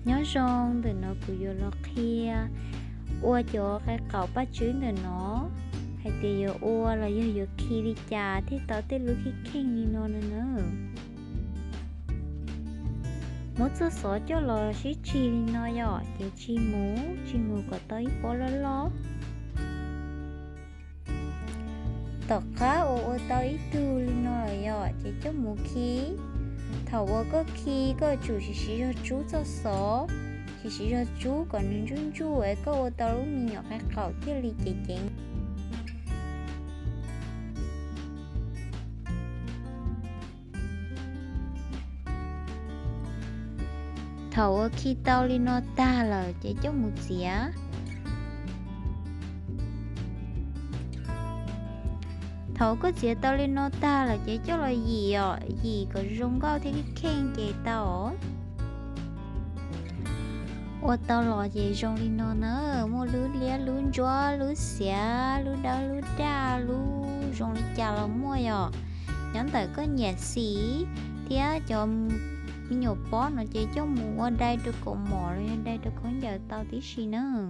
Nyob zoo, ntawm no kuv yuav los qhia ua cov qe qaum paj tswb ntawm no hais tias yuav ua los yog yuav khi li cas thiaj tau tej lub kheej kheej li no no na. Muab txoj xov coj los sib tsig li no yom, ces tsig mus tsig mus kom tau ib pob loj loj. Tom qab uas ua tau ib tug li no lawm yom, ces coj mus khi. Thaum uas koj khi koj tsum siv zog tsub txoj xov, siv zog tsub kom nws ntsuj ntsuj es koj ua tau lub me nyuam qe qaum thiaj li ceev ceev. Thaum uas khi tau li no tag lawm ces coj mus txiav. Thaum koj txiav tau li no tag lawm ces coj los yim os, yim kom zoo nkauj thiab kheej ces tau. Ua tau los ces zoo li no na, muaj lub liab lub ntsuab lub xiav lub dawb lub daj lub zoo li cas los muaj yom. Nyob ntawm koj nyiam xim thiab cov me nyuam pob no ces coj mus ua dai rau kaus mom los yog dai rau khaub ncaws tau tib si na.